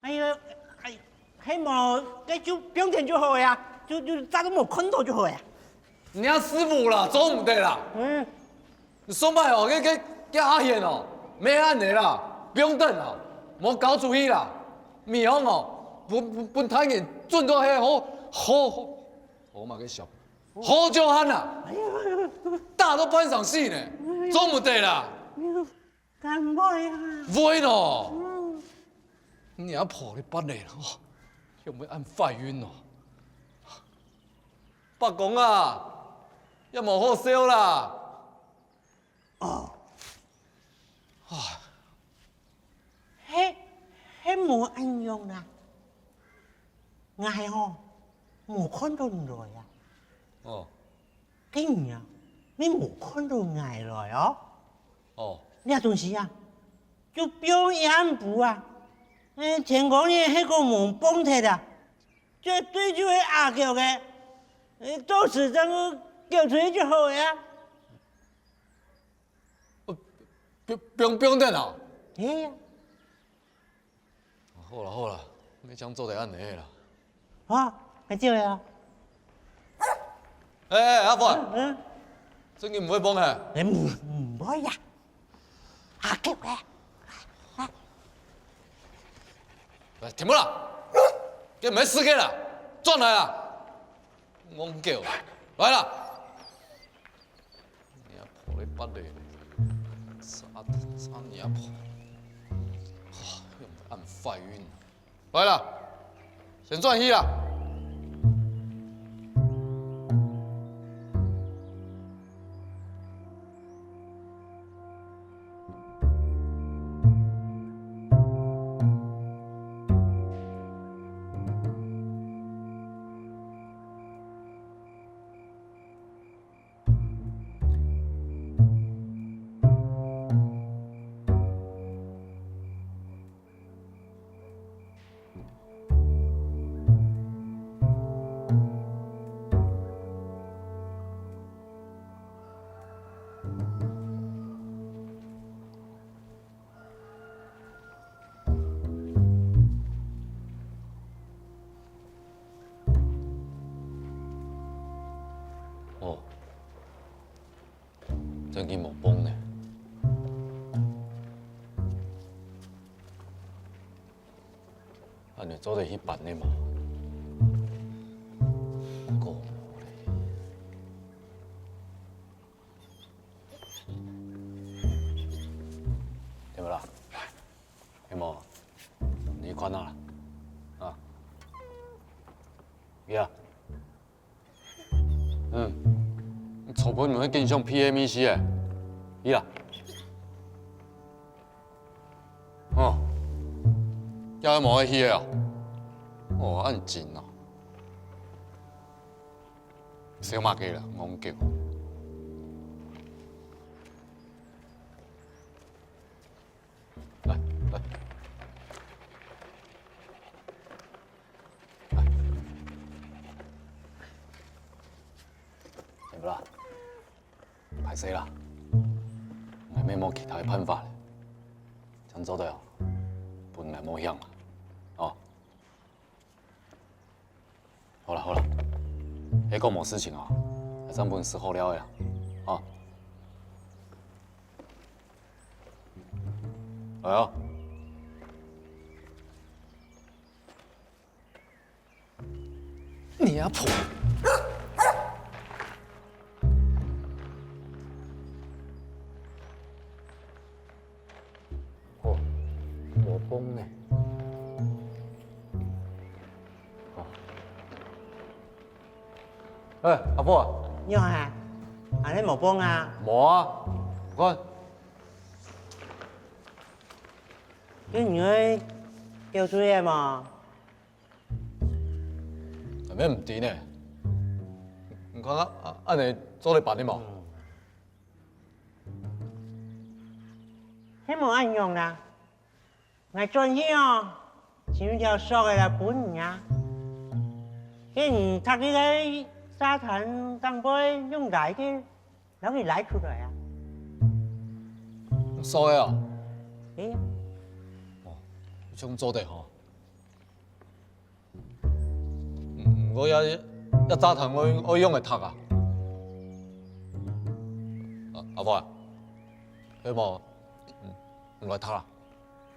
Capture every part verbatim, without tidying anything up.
哎呀，哎，係無，該就放等就好呀，就，就假都無看到就好呀。你啊，師傅啦，做毋得啦。嗯。你上擺哦，該，該，該阿賢哦，毋係恁仔啦，放等啦，莫搞主意啦。米行哦，分，分，分大人準到係好，好，好，好嘛个笑，好就喊啦，打到半生死呢，做毋得啦。 敢會啊？會咯！嗯。你阿婆你捌咧吼，又毋會恁壞運哦。伯公啊，也無好笑啦。哦。唉。係，係無恁樣啦。𠊎吼，無看到你來啊。哦。該你啊，乜無看到𠊎來哦。哦。這東西啊， 就放一暗晡啊，欸，天光日係講無放忒啊，絕對就係阿狗个，欸，到時正去狗出去就好个啊。呃，放，放，放等啊！係啊。好啦好啦，你正做得恁仔啦。 啊，該就係啊。欸，欸，阿婆，嗯，嗯。真个毋會放嘿？欸，毋，毋會呀。阿狗个。來，停步啦！該無事个啦，轉來啦！戇狗，來啦！ 你阿婆咧捌咧，殺，殺你阿婆！啊，又恁壞運。來啦，先轉去啦。 哦，真个無放呢。恁仔做得去辦呢嘛？過無咧。 對無啦？係無？你看啊，啊，呀，嗯，昨晡日你會緊上P M E C欸，去啦。哦，這無愛去啊？哦，恁緊啊！ 笑麼个啦，戇狗。來，來。來。對無啦？歹勢啦，𠊎乜無其他个辦法咧，恁仔做得哦，分𠊎無香啊，哦。 好啦好啦，係講無事情啊，還正分你食好料个啦，啊。來啊！你阿婆！ 哦，無放呢。哦。欸，阿婆啊。仰啊？恁仔無放啊？無啊，你看。該你愛狗出去無？ 𠊎乜毋知呢。你看啊，啊，恁仔做得辦得無？係無恁樣啦，𠊎轉去哦，尋條索仔來分你啊。該你䌈佢个沙灘頂背用拉个，摎佢拉出來啊。索仔啊？係啊。哦，恁仔做得吼。嗯，毋過這，這炸彈愛，愛仰仔擲啊？啊，阿華，係無？嗯，你來擲啦。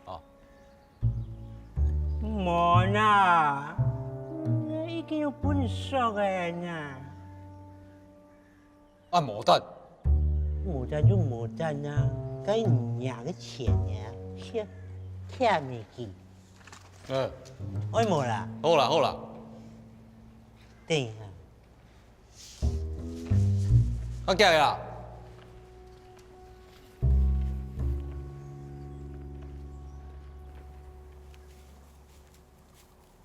啊。無啦，已經有分數个啦。 啊，無擲。無擲就無擲啊，該你个錢呢？欠，欠你去。嗯。愛無啦？好啦，好啦。等一下。啊，寄來啦。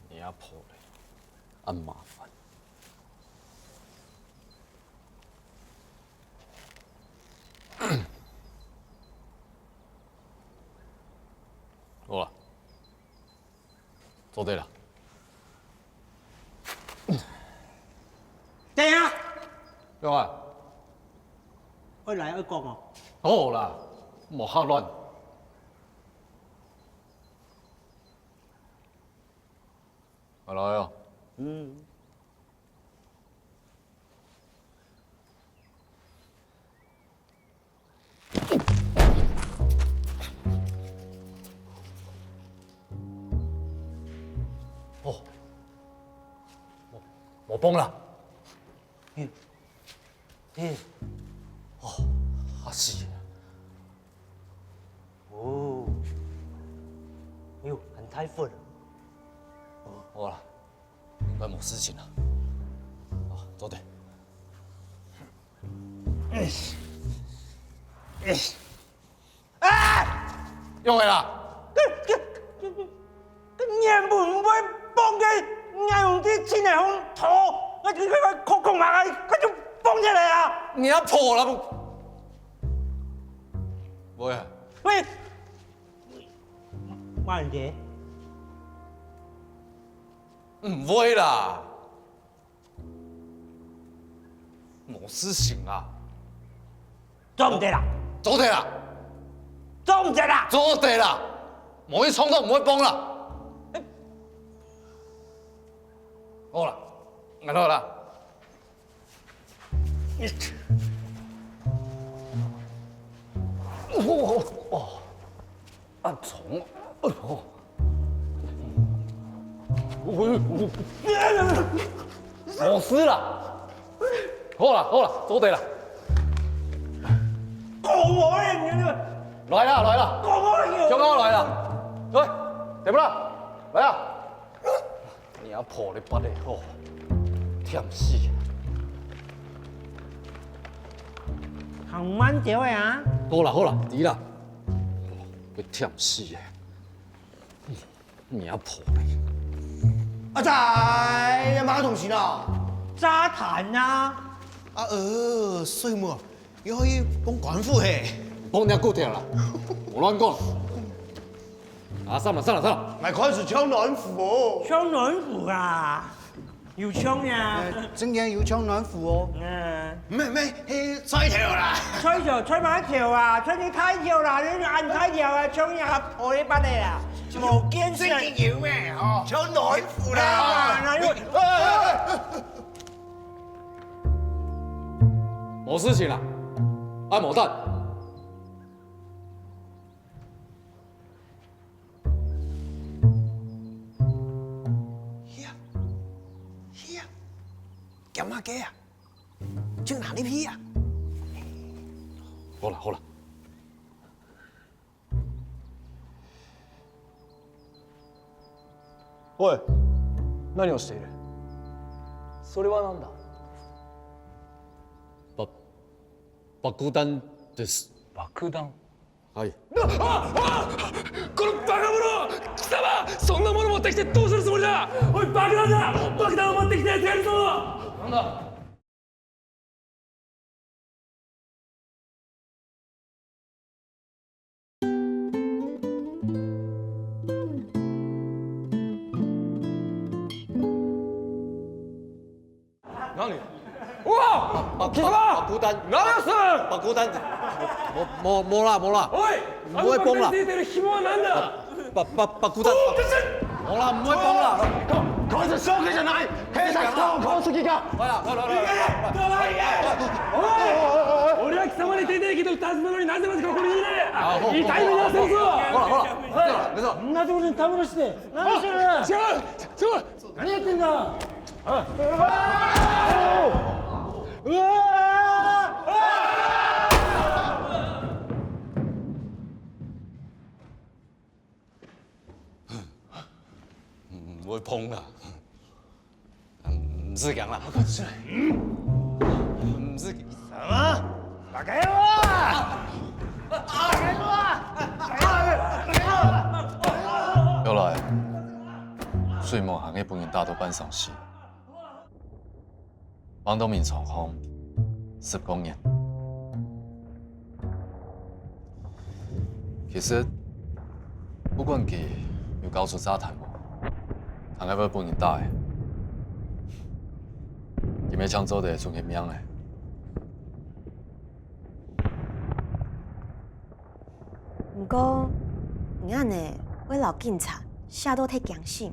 你阿婆嘞，恁麻煩。 好啦，做得啦。等一下。幹嘛？愛來愛講哦。好啦，莫瞎亂。來哦。嗯。 哦，無，無放啦。嗯，嗯，哦，嚇死人！哦，哎喲，還大份啊！哦，好啦，應該無事情啦。哦，做得。 啊！用个啦。該，該，該，該原本毋會放个，𠊎用這錢來放土，𠊎就，𠊎，𠊎，空空嘛，𠊎，𠊎就放起來啊！你要破了不？喂，喂，慢點。毋會啦。 無事情啊。做毋得啦。做得啦。做毋得啦。做得啦。無去衝動，毋會崩啦。好啦，恁好啦。哦，哦，哦。 恁重，哎喲。無事啦。好啦，好啦，做得啦。講我个，你，你，來啦，來啦。講我个，上好來啦。來，怎麼了？來啊。 你阿婆咧捌咧吼，忝死啊！行慢點仔啊！好啦好啦，知啦。會忝死啊！你阿婆咧！阿仔，你買麼个東西呢？炸彈啊！啊呃，水母， 你可以幫官府嘿。幫人家顧條啦，莫亂講。啊，算了算了算了。來開始敲暖府哦。敲暖府啊，有槍呀。哎，真个有敲暖府哦。嗯。毋係毋係，係菜頭啦。菜頭，菜麼个頭啊？菜你菜頭啦，你就恁菜頭啊，槍呀，破一半个啦，無見識。真个有咩？吼，敲暖府啦。啊，那就，哎，哎，哎，哎。 無事情啦，愛無等。去啊，去啊，鹹下雞啊，就拿你去啊。好啦好啦。 おい、何をしている？それは何だ？ば、爆弾です。爆弾？はい。あ、あ、あ、このバカ者！貴様、そんなもの持ってきてどうするつもりだ！おい、爆弾だ！爆弾を持ってきてやってやるぞ！なんだ？ 哪裡？哇！貴様！爆、爆、爆彈。何をする！爆彈。も、も、もう、もうら、もうら。おい！もう一本ら。あの爆弾についている紐は何だ！爆、爆、爆、爆彈。おい！好了，毋會講了。口水收起來，黑色口口水给我。好了，好了，好了。俺は貴様に出て行けと尋ねたのに、なぜまたここにいる？一体何をする？好了，好了，没错，没错。そんなところにたむろして何してる？違う、違う。何やってんだ？うわー！嗯，會碰啦。嗯，毋使驚啦。毋使驚。什麼？馬開我！馬開我！馬開我！馬開我！後來，水母還係分人打到半生死。 放到眠床項十過年。其實，不管佢有交出炸彈無，還係會分人打个。佢乜淨做得出佢命个。 毋過，你恁呢會摎警察嚇到忒驚死無？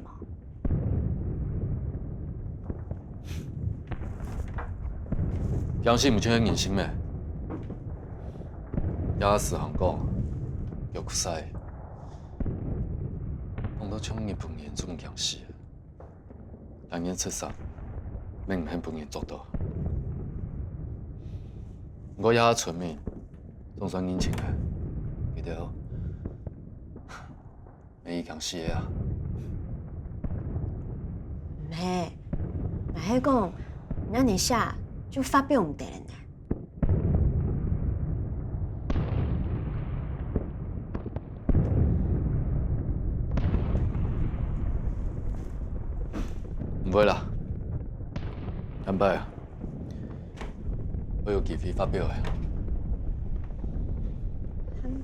驚死毋就係人性咩？這時行講，玉窟西，講到像日本人這種驚死。 但願自殺，免毋肯分人捉到。毋過這下村民總算認清了，佢兜乜已經死了啊。毋係，𠊎係講，𠊎等寫就發表毋得了呢。 毋會啦，下擺啊，會有機會發表个。下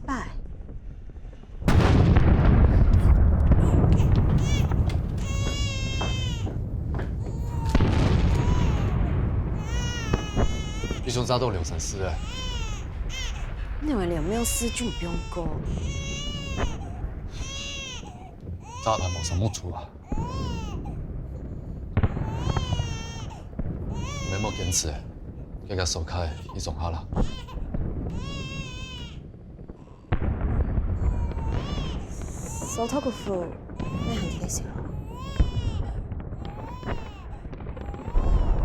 擺？ 已經炸到兩三次了。你們兩秒四就毋用過。炸彈無啥目珠啊。你們莫堅持，這個手開一種好了。 所托个符，愛還幾時？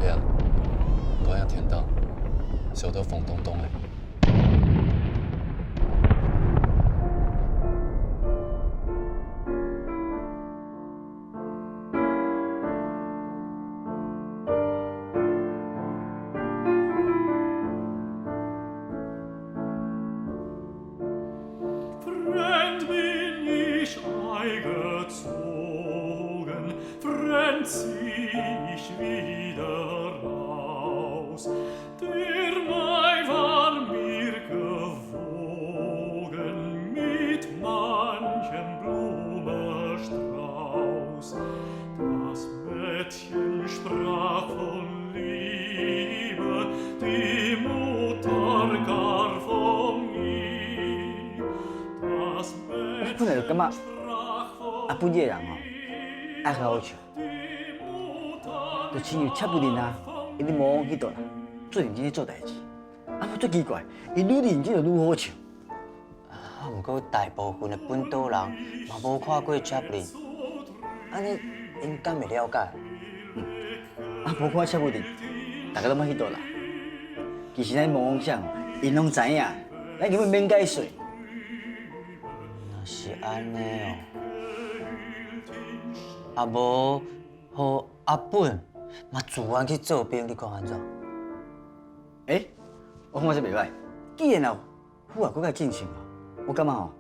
哎呀，突然天到，燒到風咚咚个。 Fremd bin ich eingezogen, fremd zieh ich wieder aus. Der Mai war mir gewogen mit manchem Blumenstrauß. Das Mädchen sprach von Liebe, die Mutter gar von nie. Das 本來就感覺阿本這個人吼，愛好好笑，就親像Chaplin啊，一直無往去到啦，最認真咧做代誌。啊，最奇怪，伊愈認真就愈好笑。啊，毋過大部分个本島人嘛無看過Chaplin，按呢𪜶敢會了解？啊，無看Chaplin，大家攏莫去到啦。其實咱模仿像，𪜶攏知影，咱根本免解說。 若是按呢哦，啊無，予阿本嘛自願去做兵，你看按怎？欸，我看這袂歹。既然老虎啊，閣較進前哦，我感覺吼，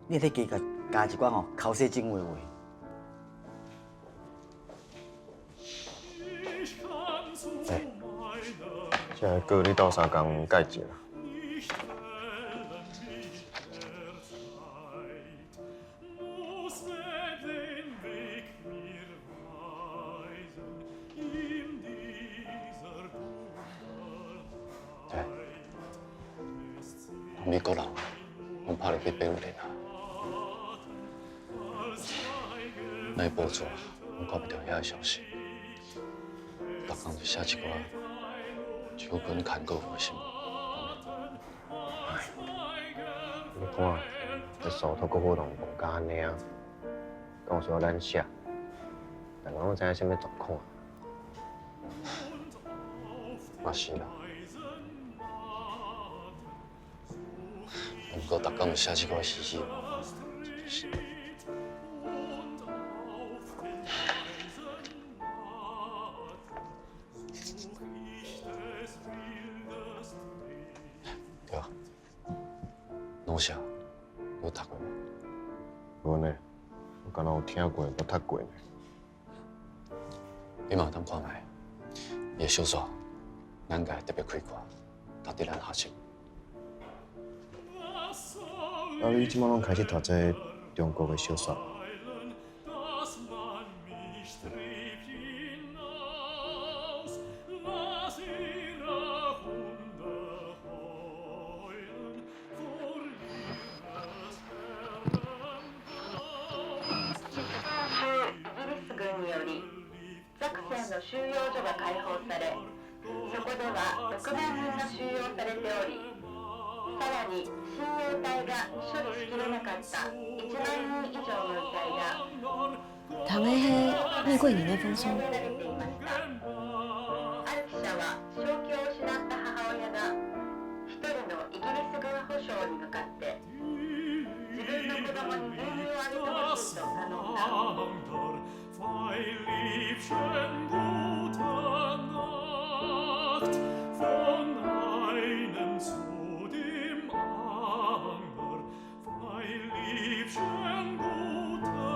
你會使加加一寡吼，口水精華話。 欸，這个歌你鬥相共改一下啦。欸，美國人，攏拍入去八五零啊。哪會無報紙啊，攏看毋著遐个消息。逐工就寫一寡就近看過分个新聞。唉，你看，這手頭个活動無甲按呢啊，講說咱寫，大家攏知影啥物狀況啊。嘛是啦。 毋過逐工就寫這款稀稀，真是。對啊，老師啊，有讀過無？無呢，我敢若有聽過，無讀過呢。 你嘛通看覓，伊个小說，咱應該特別開課，教得咱學習。啊，你這馬攏開始讀這中國个小說？ イギリス軍により、ザクセンの収容所が解放され、そこではろくまん人が収容されており、さらに親衛隊が、処理しきれなかったいちまん人以上の遺体が、讀个係美國人个放送。ある記者は、正気を失った母親が、一人のイギリス軍保障に向かって、自分の子供に牛乳をあげてほしいと、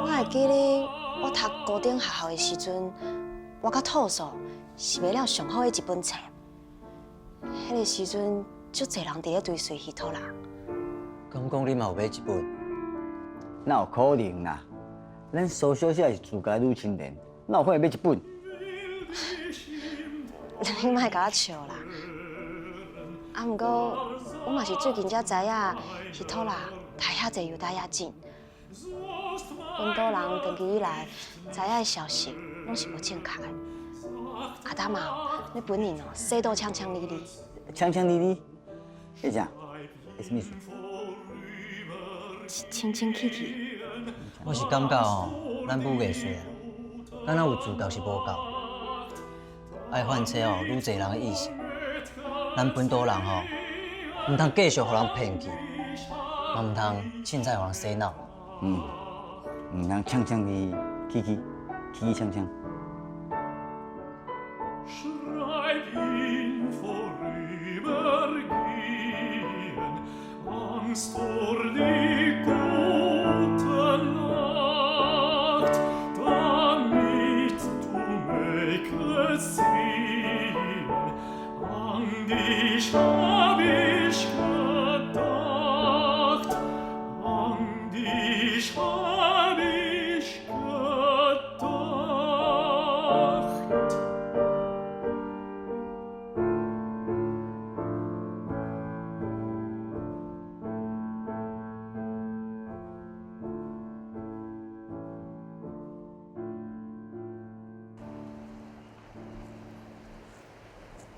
我會記得，我讀高等學校个時陣，我佮土嫂是買了上好个一本冊。 彼个時陣，足濟人佇咧追隨希特勒。敢講你嘛有買一本？哪有可能啦！咱所寫的是自家女青年，哪有可能買一本？你莫佮我笑啦！啊，毋過我嘛是最近才知影，希特勒刣遐濟猶太人。 本島人長期以來知影个消息，攏是無正確个。阿達嘛哦，你本人哦，洗到淨淨俐俐。淨淨俐俐？你講，什麼意思？清清氣氣。我是感覺哦，咱舞藝術啊，敢若有主角是無夠。 愛翻冊哦，愈濟人个意識。咱本島人吼，毋通繼續予人騙去，嘛毋通凊彩予人洗腦。嗯，毋通淨淨俐，氣氣，氣氣淨淨。 Schreib ihn vorübergehen, Angst vor die gute Nacht, damit du mögest sehen, an dich hab ich gedacht, an dich hab ich gedacht.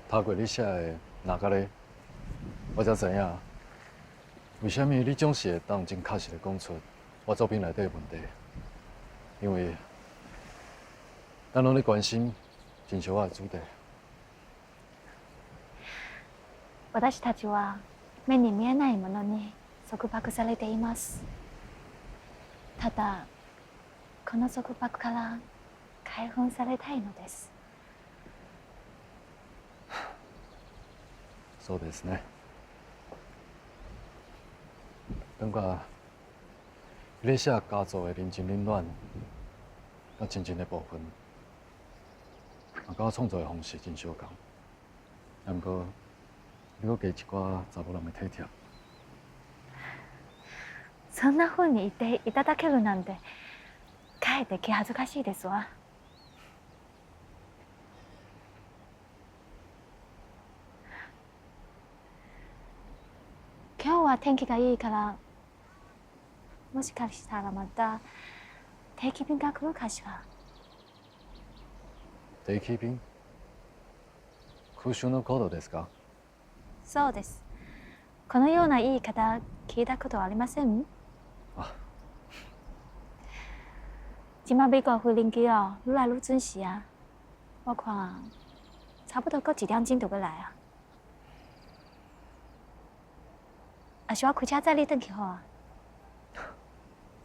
讀過你寫个那个咧，我才知影，為啥物你總是會當真確實地講出我作品內底的問題。因為咱攏咧關心真相的主題。私たちは目に見えないものに束縛されています。ただ、この束縛から解放されたいのです。 そうですね。感覺你咧寫家族的人情冷暖，佮親情的部分，嘛佮我創作的方式真相仝。啊，毋過，你閣加一寡查埔人的體貼。そんな風に言っていただけるなんて、かえって気恥ずかしいですわ。 今日は天気がいいから、もしかしたらまた定期便が来るかしら？定期便？空襲のことですか？そうです。このような言い方、聞いたことありません？あ。今美國飛行機哦，愈來愈準時啊。我看，差不多過一點鐘就會來啊。 抑是我開車載你轉去好啊？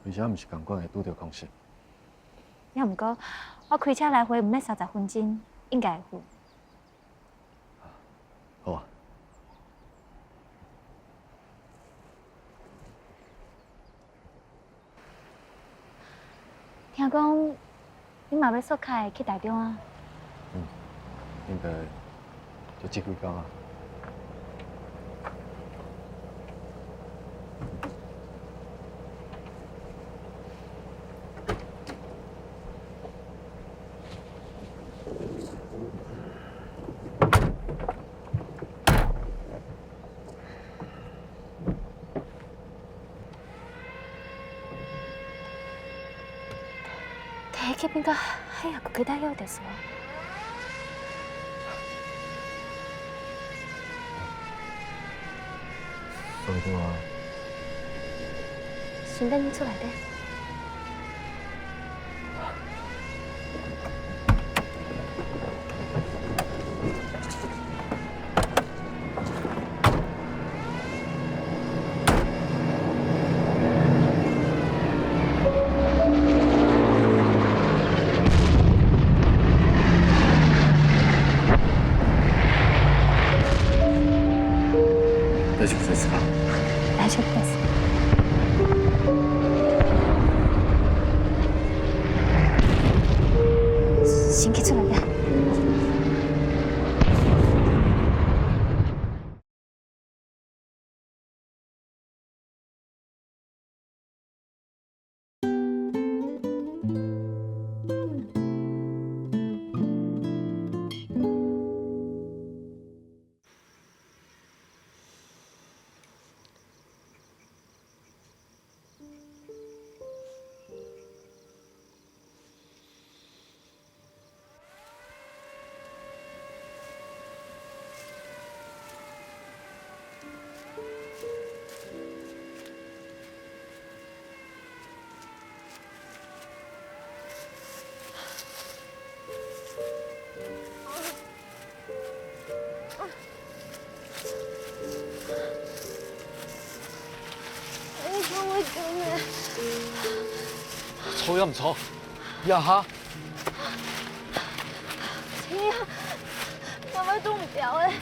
開車毋係仝款會拄著空襲。也毋過，我開車來回毋免三十分鐘，應該會赴。好啊。聽講，你嘛欲續開去台中啊？嗯，應該就這幾工啊。 定期便が早く来たようですわ。それでは。新聞に出来て。 大丈夫ですか？大丈夫です。新機出来了。吵也毋吵，呀哈！ 天啊，𠊎會凍著咧！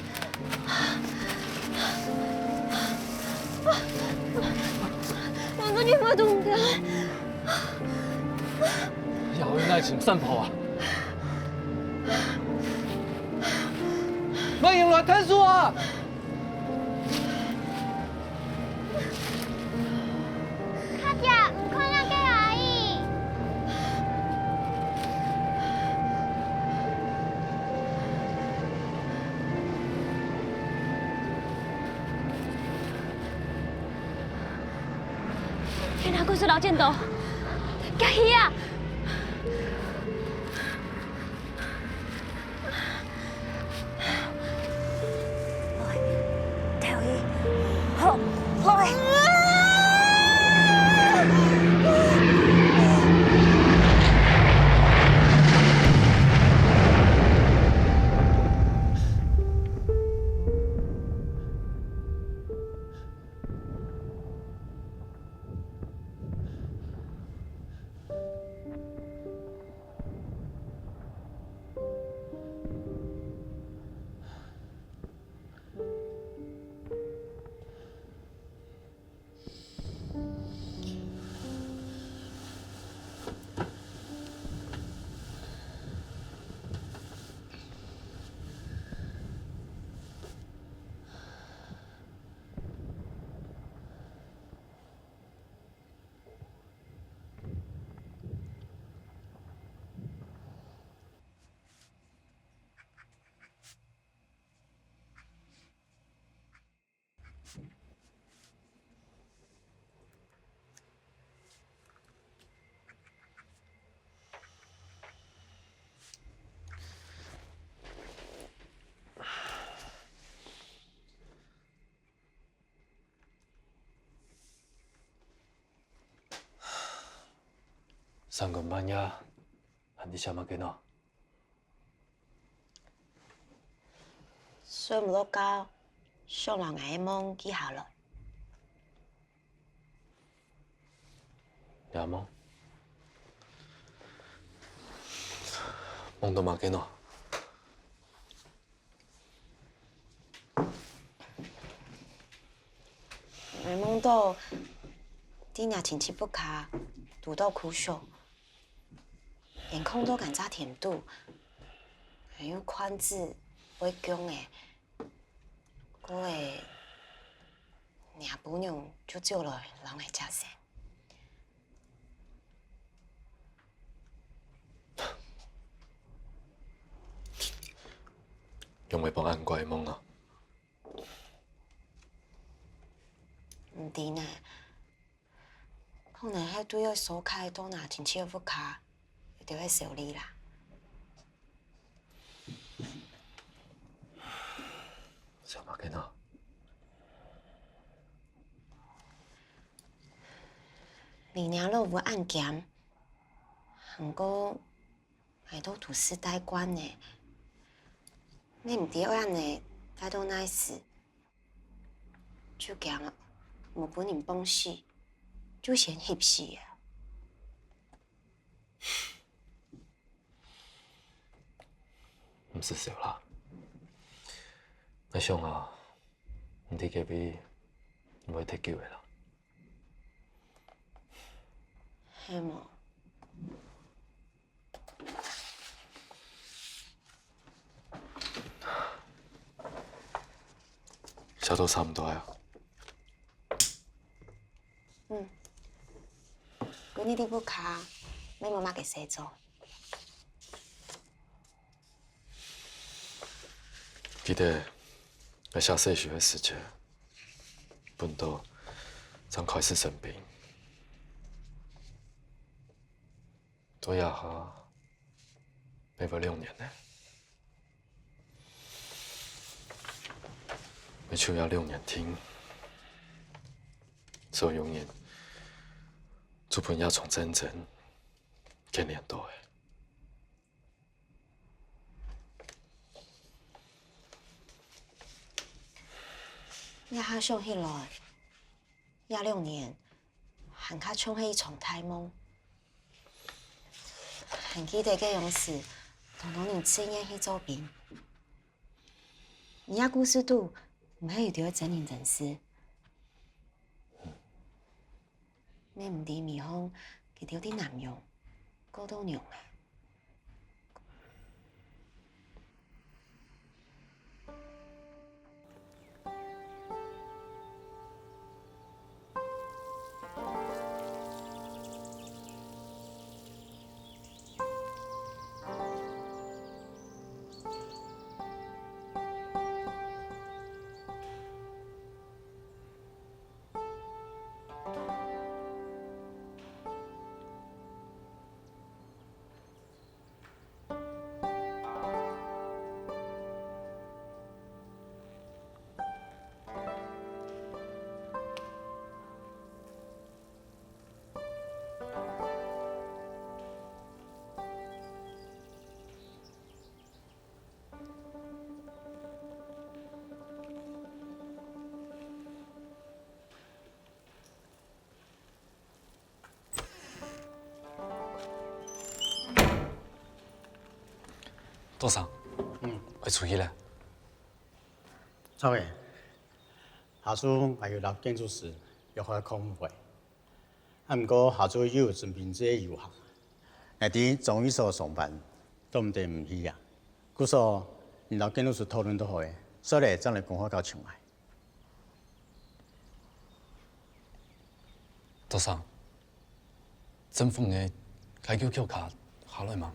兩個人會凍著咧！也會哪尋山炮啊？莫用來𢯭手啊！ 卡姐，你看那個阿姨。你拿棍子摎剪刀，夾起啊！ 來，頭一，好，來。 你三更半夜，還在想麼个呢？睡毋落覺，想摎𠊎个夢記下來。你阿夢？夢到麼个呢？ 𠊎夢到在若親戚屋下堵到苦手，連囥到間隻廳肚，還有看子會降个，過後若餔娘就走來摎𠊎接生。 仰會發恁怪个夢啊？毋知呢，可能係對愛燒契到若親戚个屋下，一定會燒禮啦。想麼个呢？你若老屋恁堅，毋過 𠊎都都市大慣呢，你毋知愛恁呢待到哪時，就驚無分人放死，就先翕死啊！毋使愁啦，𠊎想啊，你在該位毋會忒久个啦。係無？ 寫到差毋多啊。嗯，歸日在屋下，乜無麼个事做。記得，𠊎寫誓詞个時節，本到正開始生病。 到這下，乜會兩年呢。乜就這兩年定，所有人就分這場戰爭牽連到了。這下想起來， 這兩年，還較像係一場大夢。還記得該央時，當多人自願去做兵。你這故事肚，毋係有兜个真人真事？乜毋知尾項，佢兜在南洋，過到仰啊？ 多桑，嗯，愛出去了。著个，下晝𠊎有摎建築師約好个開幕會。啊，毋過下晝又有徵兵制个遊行，𠊎在中醫所上班，做毋得毋去啊。故所，你摎建築師討論就好了，煞了正來講好交上來。 多桑，政府个解救計畫下來吂？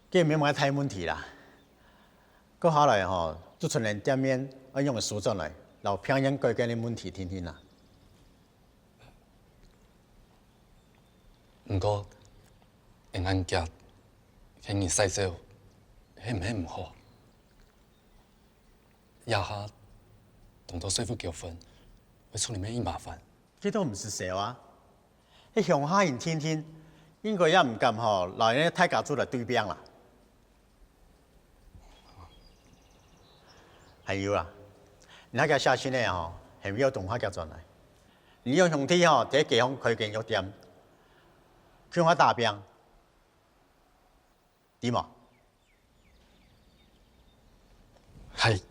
該毋係麼个大問題啦。過下來吼，就賸連店面愛仰仔收轉來，摎病院改建个問題定定啦。毋過，恁遽，喊人徙走，係毋係毋好？ 這下當多稅負糾紛，會出恁仔麻煩。該都毋使愁啊！該鄉下人定定應該也毋敢吼，摎𠊎大家族來對拚啦。還有啦，你該寫信个吼，係毋係愛同𠊎轉來？你兩兄弟吼，在街項開間藥店，共下打拚，知無？ 係。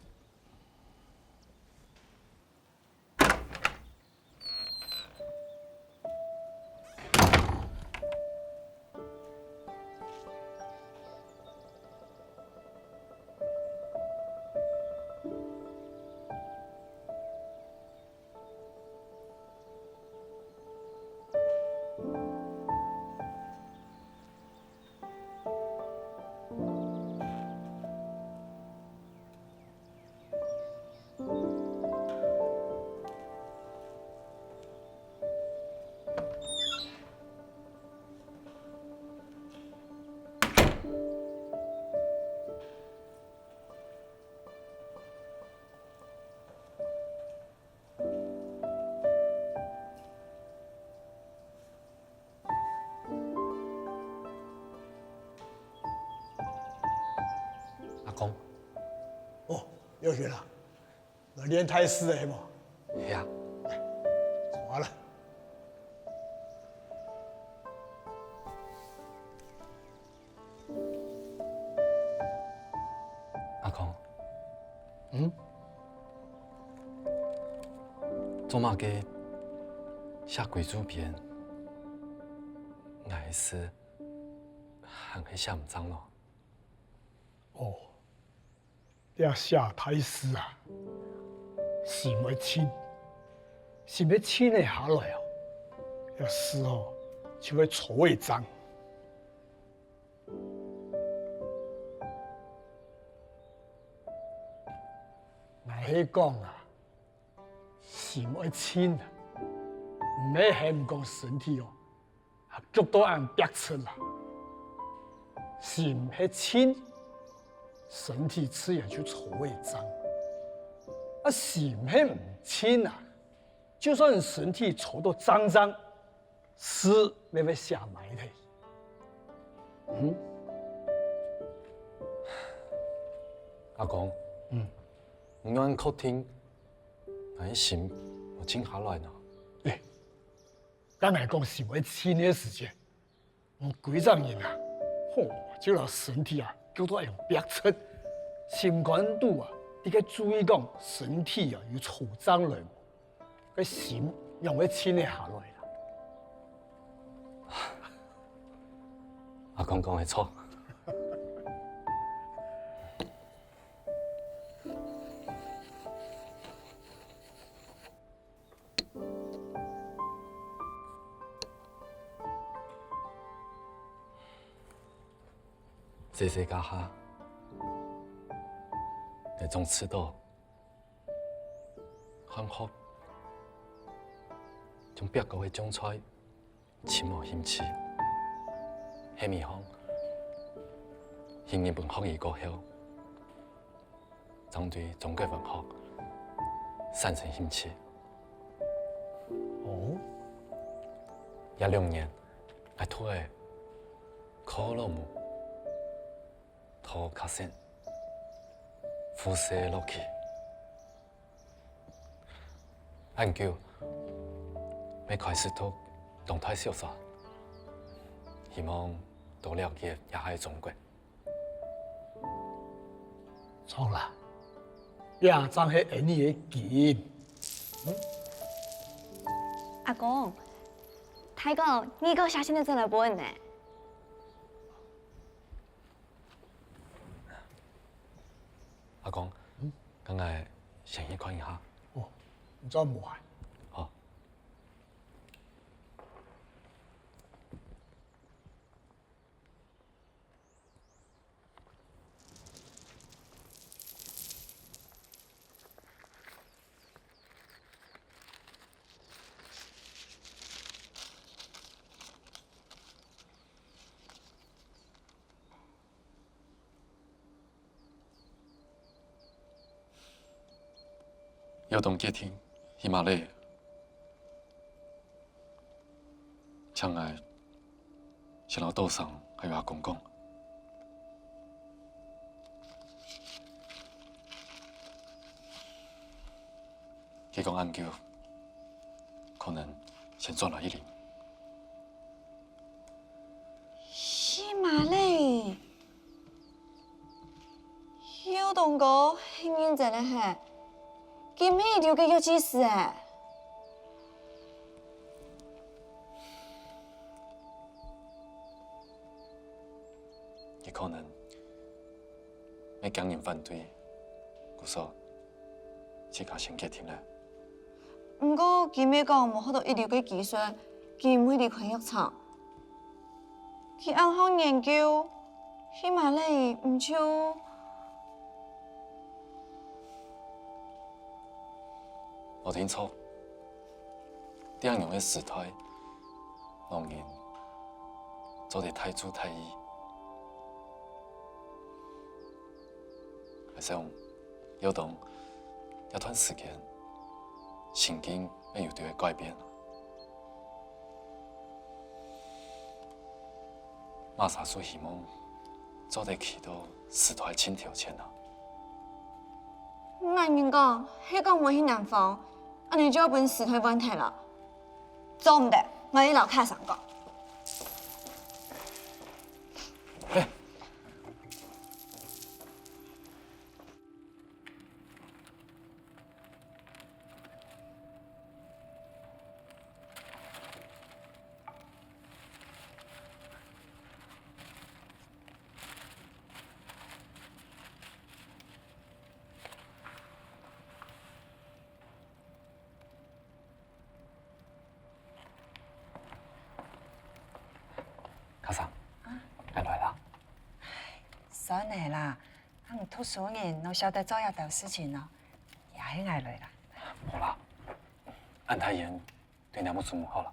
阿公。哦，耀群啊，來練大字个係無？係啊。坐下來。阿公。嗯？做麼个寫歸注篇，𠊎个字還係寫毋正呢？ 哦，這寫大字啊，心愛靜，心愛靜了下來哦，這字哦，就會粗會正。𠊎係講啊，心愛靜啊，毋係喊講身體哦， 啊，逐到恁逼䟓啦。心係靜，身體自然就粗會正。啊，心係毋靜啊，就算身體粗到正正，字乜會寫歪忒。嗯？阿公，嗯。你恁確定，𠊎个心無靜下來呢？欸， 該𠊎講心愛靜个時節，你歸隻人啊，吼，就摎身體啊，搞到恁樣逼䟓，心肝肚啊，你該注意講身體啊有粗正來無？該心仰會靜得下來啦？阿公講个著。 細細該下，𠊎總試著，漢學像壁高个障礙，盡無興趣。係毋係講，去日本學醫過後， 正對中國文學產生興趣。哦？這兩年，𠊎讀个科洛姆、托卡森、胡塞洛奇，恁久，乜開始讀當代小說，希望多了解這下个中國。 著啦，這正係𠊎俚个基因。阿公，大哥，你个寫信仔轉來分𠊎呢。阿公，該𠊎先去看一下。哦，你轉屋啊？好。 有當決定，喜馬拉雅。 請𠊎 佢摎島上還有阿公講，佢講恁久，可能先轉來一輪。 喜馬拉雅，有東哥係認真个係，佢毋係一流个藥劑師欸。佢可能會驚人反對，故所自家先決定了。 毋過佢乜講無學到一流个技術，佢毋會離開藥廠。佢恁好研究，喜馬拉雅毋就無定著，這樣个時代，老人做得大主大意。 還想，有當這段時間，心境會有兜仔改變。麼儕就希望做得企到時代盡頭前啊！𠊎同你講，係講毋會去南方，恁樣就愛分時代換忒了。做毋得，𠊎愛摎卡桑講。嘿， 卡桑，啊？𠊎來啦。算了啦，𠊎讀書人哪曉得做這兜事情哦，也係𠊎來啦。無啦，恁大煙對若目珠毋好啦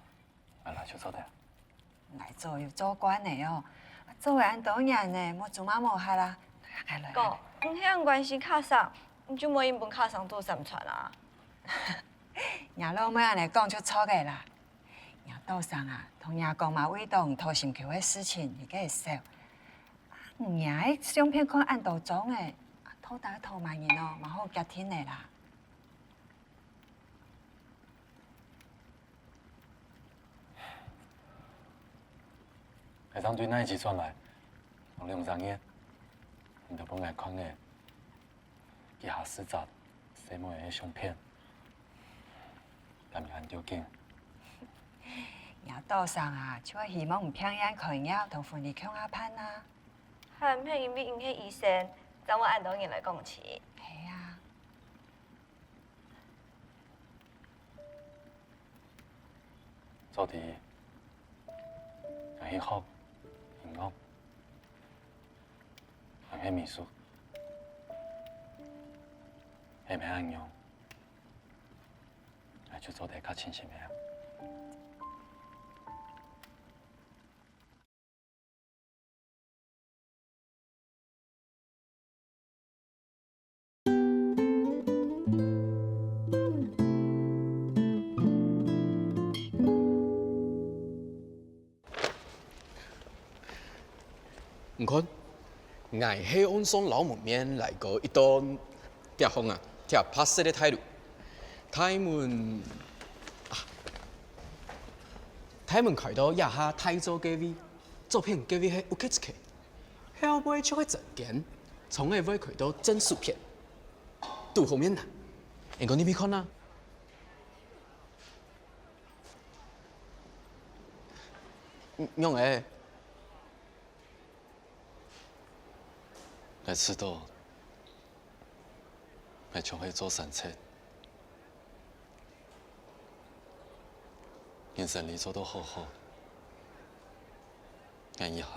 ，𠊎來就做得。𠊎早有做慣了哦，做了恁多年了，目珠嘛無瞎啦。𠊎來，𠊎來。哥，你係恁關心卡桑，你就莫硬分卡桑堵三川啊。若老妹恁樣講就著了啦。 若島上啊，同若講嘛為著你討心臼个事情，你个會愁。啊，若个相片看恁多張欸，啊，到底討麼人哦，嘛好決定了啦。𠊎正對內地轉來，有兩三日，你都分𠊎看个，幾下四隻細妹个相片。 敢有恁著緊？若島上啊，就係希望你平安開業同婚禮共下辦啊。還毋係因為你係醫生，正會恁多人來講起。係啊。做得，𠊎去學音樂，還係美術，係毋係恁樣？ 𠊎就做得較清醒了。你看，𠊎係按算摎門面來過一段，這項啊，這白色个大路。大門，啊，大門開到這下大座該位，左片該位係屋屐仔，後背就係診間，窗仔會開到正手片。堵好面啊，你講你去看啊。仰仔？ 𠊎試著，𠊎像係座山賊，人生理做到好好，𠊎一下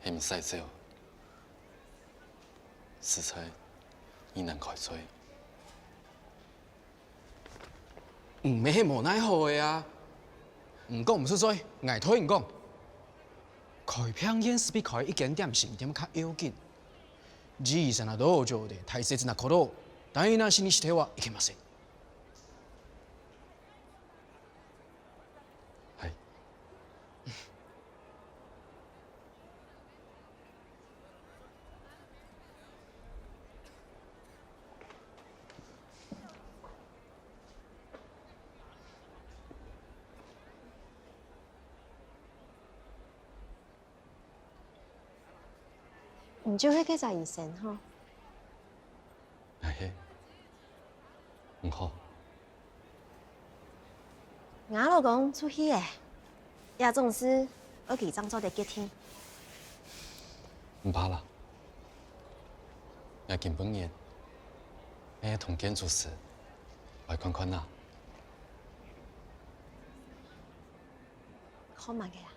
係毋使走，實在異難開嘴。 毋係無奈何个啊！你講毋出嘴，𠊎代你講。開病院斯比開一間點心店較要緊。醫生啊，都做得大細隻那可多，但係那心理實體話，一件嘛事。係。你就係該隻醫生吼？𠊎係。毋好。吾老公出去了，這種事愛佢正做得決定。毋怕啦，𠊎今晡日愛同建築師來看看啊。看麼个啊？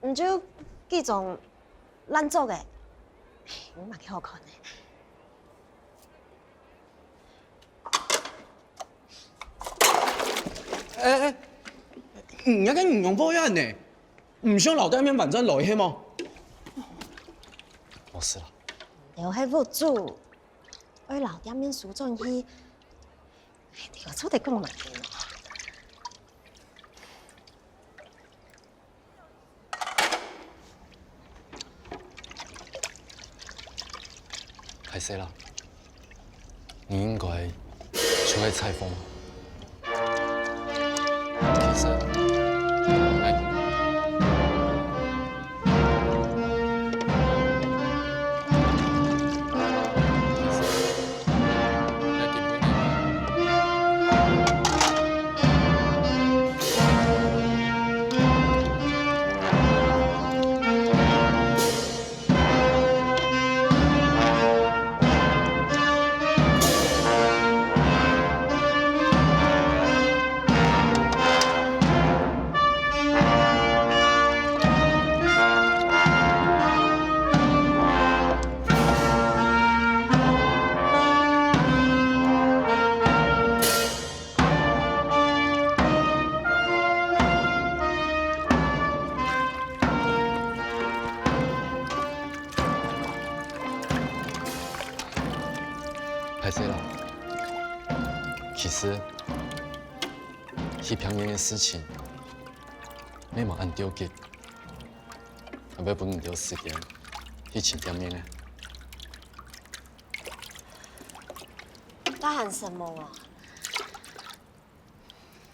毋就幾張爛作个，有麼个好看个？哎哎，你該个人仰會恁呢？毋想摎店面搬轉來係無？無事啦。你係屋主，愛摎店面收轉去，哎，你做得講麼个？ 歹勢啦，你應該就係裁縫。其實，哎，其實，哎，今晡日 歹勢啦，其實，翕片面个事情，乜無恁著急，𠊎會分你兜時間去尋店面个。大喊什麼啊？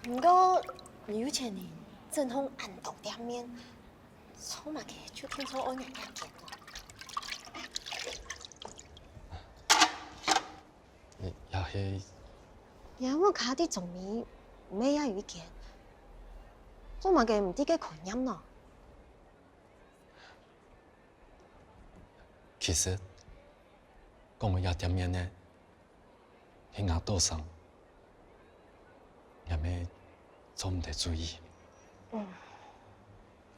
毋過，你有錢人，整通恁多店面，做麼个就定著愛𠊎這間哦？也，也係。若屋下底中尾，毋係也有一間，做麼个毋在該開業呢？其實，講到這店面呢， 係𠊎多想，也乜做毋得主意。嗯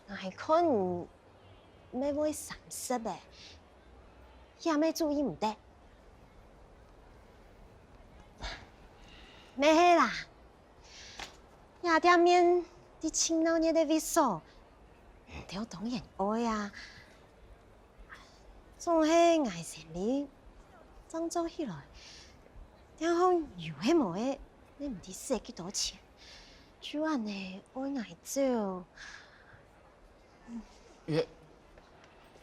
，𠊎看你乜會三十了，也乜主意毋得。乜係啦，這店面在盡鬧熱个位所，你兜當然愛啊。 總係𠊎生理正做起來，店項有係無个，你毋知使幾多錢，就恁呢愛𠊎走。也，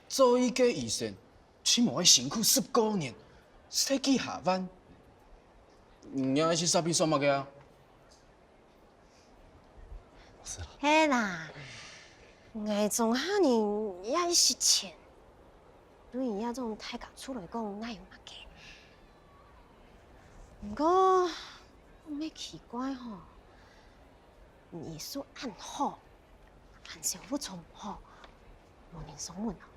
做一個醫生，起碼愛辛苦十過年，使幾下萬，你也係煞比煞麼个啊？ 係啦，𠊎莊下人也係識錢，對於這種大家族來講，哪有麼个？毋過，乜奇怪吼，你醫術恁好，還銷貨做毋好，無人上門啊？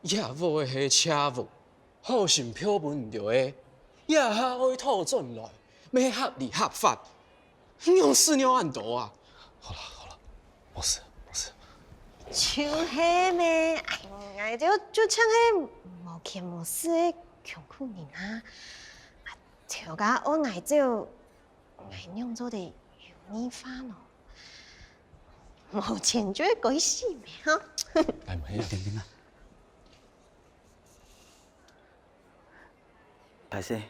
這貨係車貨， 好心票分你兜个，這下愛討轉來，乜合理合法，仰事仰恁多啊？好啦好啦，無事無事。就係咩，哎，𠊎就就像係無權無勢个窮苦人啊，頭家愛𠊎走，𠊎仰做得有義化呢？無錢就係該死咩哈？哎，毋係，定定啊。 歹勢，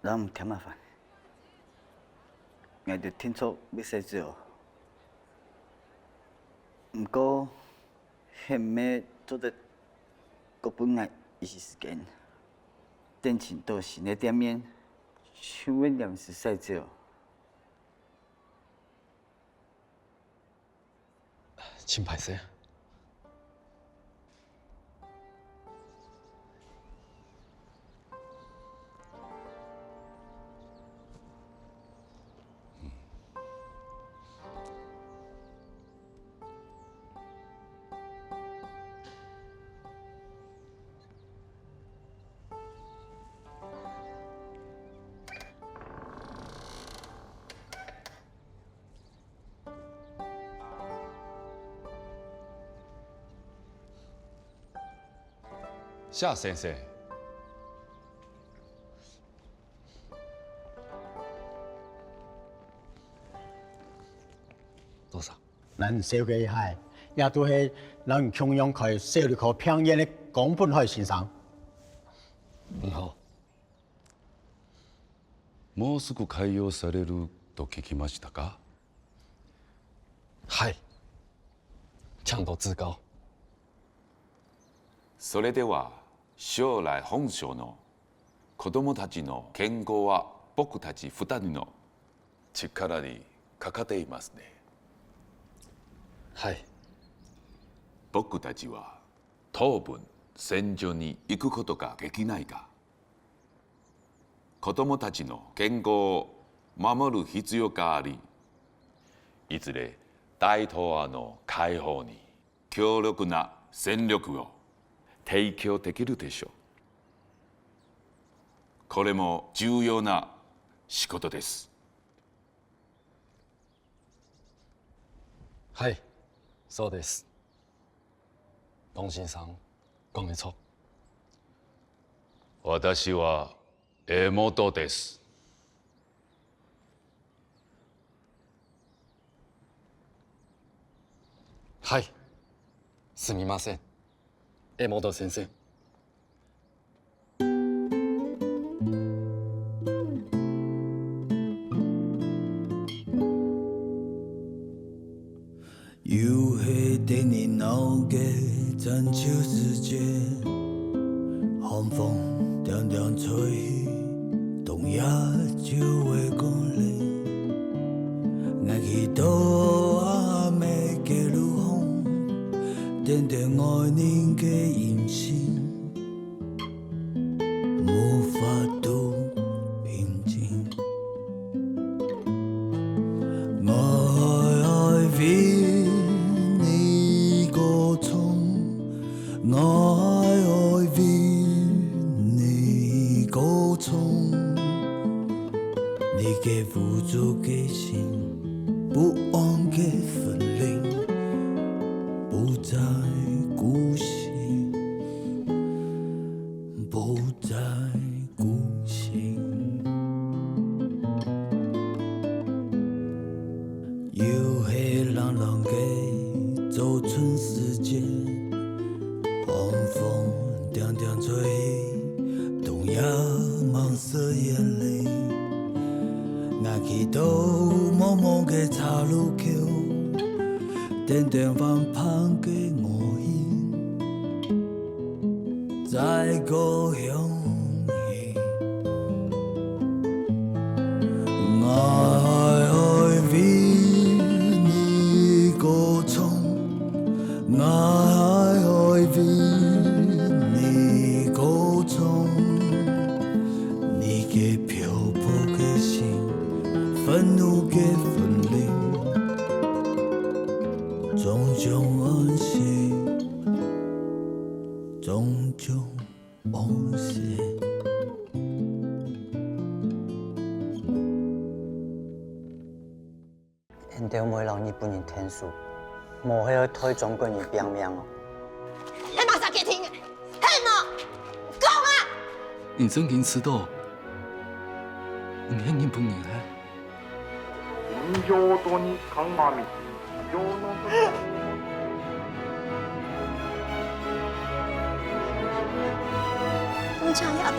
讓你添麻煩。𠊎兜定著會使走。毋過，係毋係做得過分𠊎一息時間，等尋到新个店面，就會臨時使走。真歹勢。 謝先生。多少？咱紹介一下，這都係咱共樣開小兒科病院个江本海先生。你好。 もうすぐ開業されると聞きましたか？はい。ちゃんと通過。それでは、将来本省の子供たちの健康は僕たち二人の力にかかっていますね。はい。僕たちは当分、戦場に行くことができないが、子供たちの健康を守る必要があり、いずれ大東亜の解放に強力な戦力を提供できるでしょう。これも重要な仕事です。 はい、そうです。童先生、講得著。私は江本です。はい、すみません、江本先生。 又係等你鬧个戰爭時節，寒風定定吹，冬夜就會過來。𠊎去到阿姆个路項，等等愛人个音信。 無法度平靜。𠊎愛為你歌唱，𠊎愛為你歌唱。你个無助个心，不安个魂靈，不再孤行。 不再孤行。又係冷冷个早春時節，寒風定定吹，冬夜望雪煙淚。𠊎去到茫茫个岔路口，等等望盼个我心。 再過向你。𠊎愛為你歌唱，𠊎愛為你歌唱。你个漂泊个心，憤怒个魂靈，終將安息。 種種往事。𠊎兜毋會摎日本人𢯭手，無係愛替中國人拚命哦。係麼儕決定个？係無？講啊！你正經知道，你係日本人係？ 你請這兜